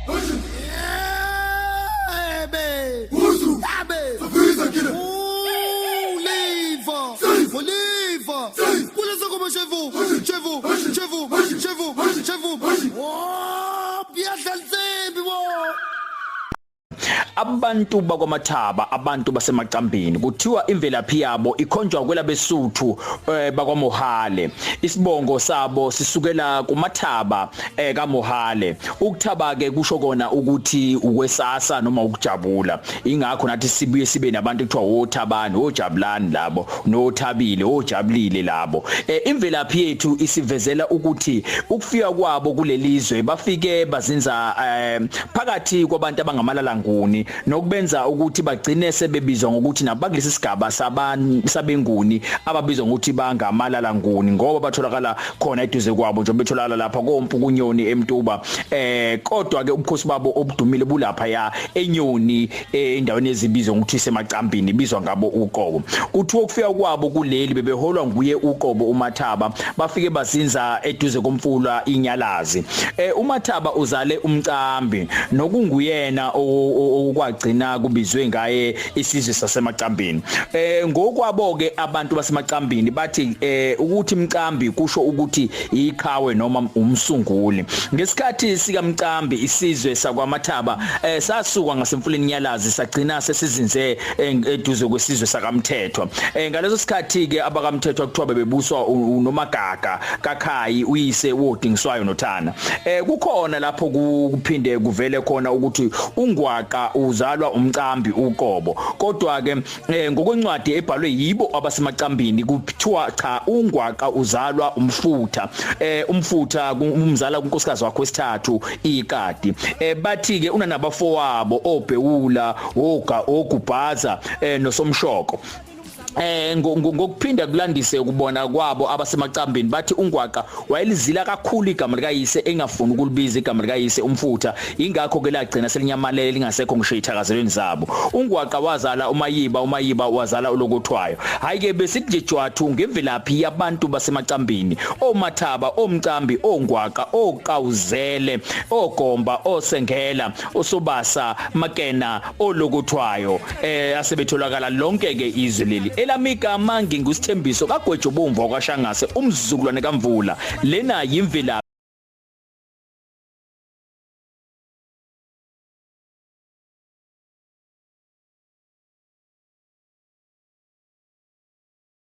Ebe. Abe. Oliva. Oliva. Kulesa kuma shevu. Shevu. Shevu. Shevu. Shevu. Oh, biyadla insimbi bo. Abantu bakwaMathaba, abantu baseMacambini, kuthiwa imvelaphi yabo ikhonjwa kwelabeSuthu bakwaMohale. Isibongo sabo sisukela kuMathaba kaMohale. Ukuthaba ke kusho kona ukuthi ukwesasa noma ukujabula. Ingakho nathi sibuye sibe nabantu kuthiwa othabani, ojabulani labo, nothabile, ojabulile labo. Imvelaphi yethu isivezela ukuthi ukufika kwabo kulelizwe bafike bazinza phakathi kwabantu abangamalala-Nguni, nokubenza ukuthi bagcine sebebizwa ngokuthi nabo bakulesi sigaba sabenguni ababizwa ngokuthi bangamalala-Nguni, ngoba batholakala khona eduze kwabo njengoba betholakala lapha koMpukunyoni eMtuba. Kodwa ke ubukhosi babo obudumile bulapha ya eNyoni, endaweni ezibizwa ngokuthi iseMacambini, ibizwa ngabo uqobo. Kuthiwa ukufika kwabo kuleli bebeholwa nguye uqobo uMathaba, bafike bazinza eduze komfula iNyalazi. UMathaba uzale uMcambi, nokunguyena okwagcina kubizwe ngaye isizwe saseMacambini. Ngokwabo ke abantu baseMacambini bathi ukuthi Mcambi kusho ukuthi iqhawe noma umsunguli. Ngesikhathi sikaMcambi isizwe sakwaMathaba sasuka ngasemfuleni Nyalazi sagcina sesizinze eduze kwesizwe sakaMthethwa. Ngaleso sikhathi ke abakaMthethwa kuthiwa bebebuswa uNomagaga kaKhayi, uyise woDingiswayo noThana. Kukhona lapho kuphinde kuvele khona ukuthi uNgwaqa uzalwa uMcambi uqobo. Kodwa ke ngokwencwadi ebhalwe yibo abaseMacambini kuthiwa cha, uNgwaqa uzalwa uMfutha. UMfutha umzala kunkosikazi wakhe wesithathu iKadi. Bathi ke unanabafowabo oBhewula, oGa, oGubhaza noSomshoko. Ngokuphinda kulandise ukubona kwabo abaseMacambini bathi uNgwaqa wayelizila kakhulu igama likayise, engafuni ukulibiza igama likayise uMfutha, ingakho ke lagcina selinyamalele lingasekho ngisho ithakazelweni zabo. UNgwaqa wazala uMayiba, uMayiba wazala uLokothwayo. Hayi ke besithi nje jwathu ngemvelaphi yabantu baseMacambini, oMathaba, oMcambi, oNgwaqa, oQawuzele, oGomba, oSengela, oSobasa, Makena, olokuthwayo asebetholakala lonke ke izwe leli. Elami igama nginguSithembiso kaGwejo Bomvu wakwaShangase, umzukulwane kaMvula. Lena yimvelaphi.